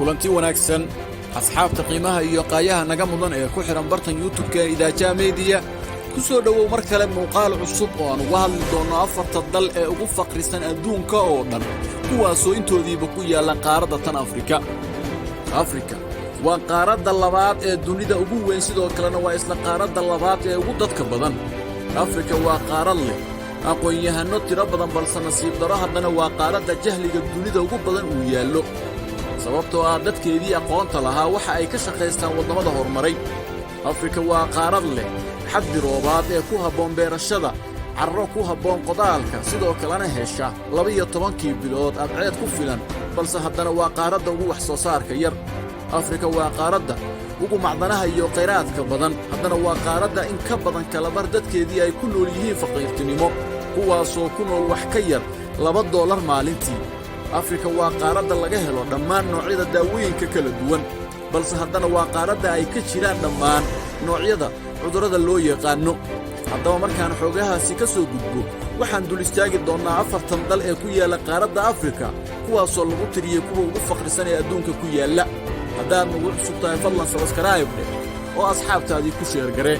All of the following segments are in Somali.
Kulanti wanaagsan, asxaabta qiimaha iyo qaayaha naga mudan ee ku xidhan bartan YouTube-ka ee Idaajaa Media. Ku soo dhowow mar kale muuqaal cusub oo aan uga hadli doonno afarta dal ee ugu faqrisan adduunka oo dhan, kuwaasoo intoodiiba ku yaalla qaaradda tan Afrika. Afrika waa qaaradda labaad ee dunida ugu weyn, sidoo kalena waa isla qaaradda labaad ee ugu dadka badan. Afrika waa qaarad leh aqoon-yahanno tiro badan, balse nasiib daro haddana waa qaaradda jahliga dunida ugu badan uu yaallo, sababtoo ah dadkeedii aqoonta lahaa waxa ay ka shaqaystaan waddamada horumaray. Afrika waa qaarad leh xaddi roobaad ee ku habboon beerashada, carro ku habboon qodaalka, sidoo kalena hesha 12-kii bilood adceed ku filan, balse haddana waa qaaradda ugu wax soo saarka yar. Afrika waa qaaradda ugu macdanaha iyo khayraadka badan, haddana waa qaaradda in ka badan kalabar dadkeedii ay ku nool yihiin faqiirtinimo, kuwaasoo ku nool wax ka yar $2 maalintii. Afrika waa qaaradda laga helo dhammaan noocyada daawooyinka kala duwan, balse haddana waa qaaradda ay ka jiraan dhammaan noocyada cudurrada loo yaqaanno. Haddaba markaan xoogahaasi ka soo gudbo, waxaan dul istaagi doonnaa afartan dal ee ku yaalla qaaradda Afrika, kuwaasoo lagu tiriyey kuwa ugu faqrisan ee adduunka ku yaalla. Haddaad nagu cusub tahay, fadlan subscribe dheh oo asxaabtaadii ku share garee.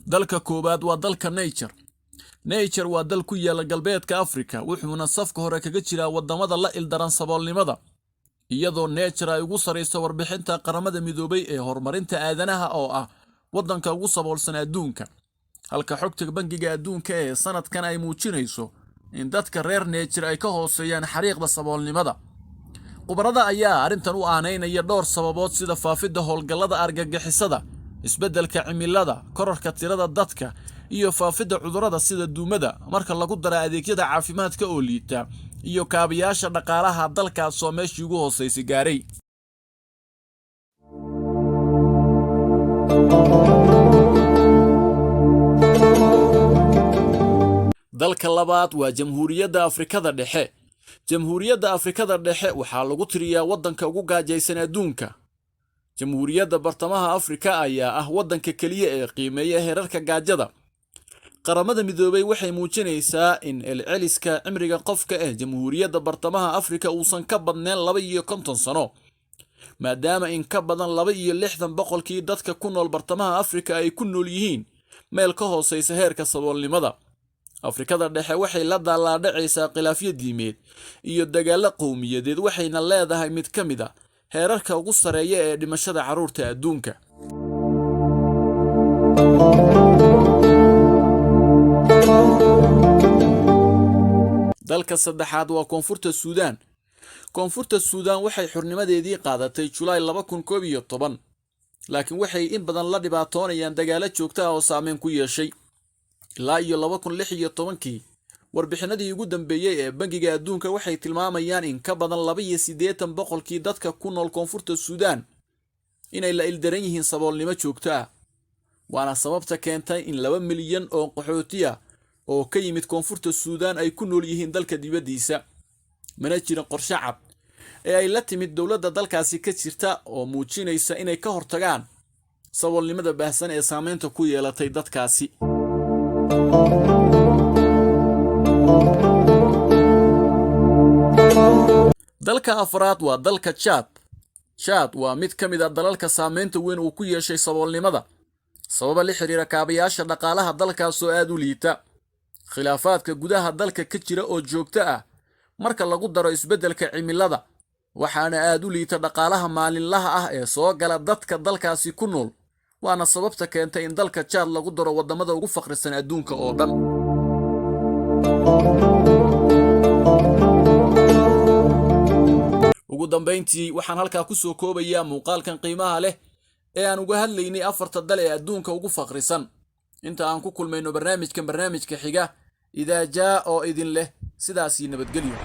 Dalka koowaad waa dalka Niger. Niger waa dal ku yaalla galbeedka Afrika, wuxuuna safka hore kaga jiraa waddamada la ildaran saboolnimada, iyadoo Niger ay ugu sarrayso warbixinta Qaramada Midoobay ee horumarinta aadanaha oo ah waddanka ugu saboolsan adduunka, halka xogta Bangiga Adduunka ee sanadkan ay muujinayso in dadka reer Niger ay ka hooseeyaan xariiqda saboolnimada. Khubarada ayaa arrintan u aanaynaya dhowr sababood, sida faafidda howlgallada argagixisada, isbeddelka cimilada, kororka tirada dadka iyo faafidda cudurrada sida duumada, marka lagu dara adeegyada caafimaadka oo liita iyo kaabayaasha dhaqaalaha dalkaas oo meeshii ugu hoosaysay gaaray. Dalka labaad waa Jamhuuriyadda Afrikada Dhexe. Jamhuuriyadda Afrikada Dhexe waxaa lagu tiriyaa waddanka ugu gaajaysan adduunka. Jamhuuriyadda Bartamaha Afrika ayaa ah waddanka keliya ee qiimeeya heerarka gaajada. Qaramada Midoobay waxay muujinaysaa in celceliska cimriga qofka ee Jamhuuriyadda Bartamaha Afrika uusan ka badnayn 52 sano, maadaama in ka badan 62% dadka ku nool Bartamaha Afrika ay ku nool yihiin meel ka hooseysa heerka saboolnimada. Afrikada Dhexe waxay la daalaadhacaysaa khilaafyo diimeed iyo dagaallo qowmiyadeed, waxayna leedahay mid ka mid ah heerarka ugu sareeya ee dhimashada carruurta adduunka. Dalka saddexaad waa Koonfurta Suudaan. Koonfurta Suudaan waxay xornimadeedii qaadatay Julaay 2011, laakiin waxay in badan la dhibaatoonayaan dagaalo joogto ah oo saameyn ku yeeshay ilaa iyo 2016-kii. Warbixinadii ugu dambeeyey ee Bangiga Adduunka waxay tilmaamayaan in ka badan 82% dadka ku nool Koonfurta Suudaan inay la ildaran yihiin saboolnimo joogto ah, waana sababta keentay in 2 milyan oo qaxooti ah oo ka yimid Koonfurta Suudaan ay ku nool yihiin dalka dibaddiisa. Mana jirin qorshe cad ee ay la timid dowladda dalkaasi ka jirta oo muujinaysa inay ka hortagaan saboolnimada baahsan ee saameynta ku yeelatay dadkaasi. Dalka afraad waa dalka Jaad. Jaad waa mid ka mid ah dalalka saameynta weyn uu ku yeeshay saboolnimada, sababa la xiriira kaabayaasha dhaqaalaha dalkaas oo aad u liita, khilaafaadka gudaha dalka ka jira oo joogto ah, marka lagu daro isbeddelka cimilada, waxaana aad u liita dhaqaalaha maalinlaha ah ee soo gala dadka dalkaasi ku nool, waana sababta keentay in dalka Jaad lagu daro waddamada ugu faqrisan adduunka oo dhan. Ugu dambayntii, waxaan halkaa ku soo koobayaa muuqaalkan qiimaha leh ee aan uga hadlaynay afarta dal ee adduunka ugu faqrisan. Inta aan ku kulmayno barnaamijkan barnaamijka xiga, Idaajaa oo idin leh sidaasii nabadgelyo.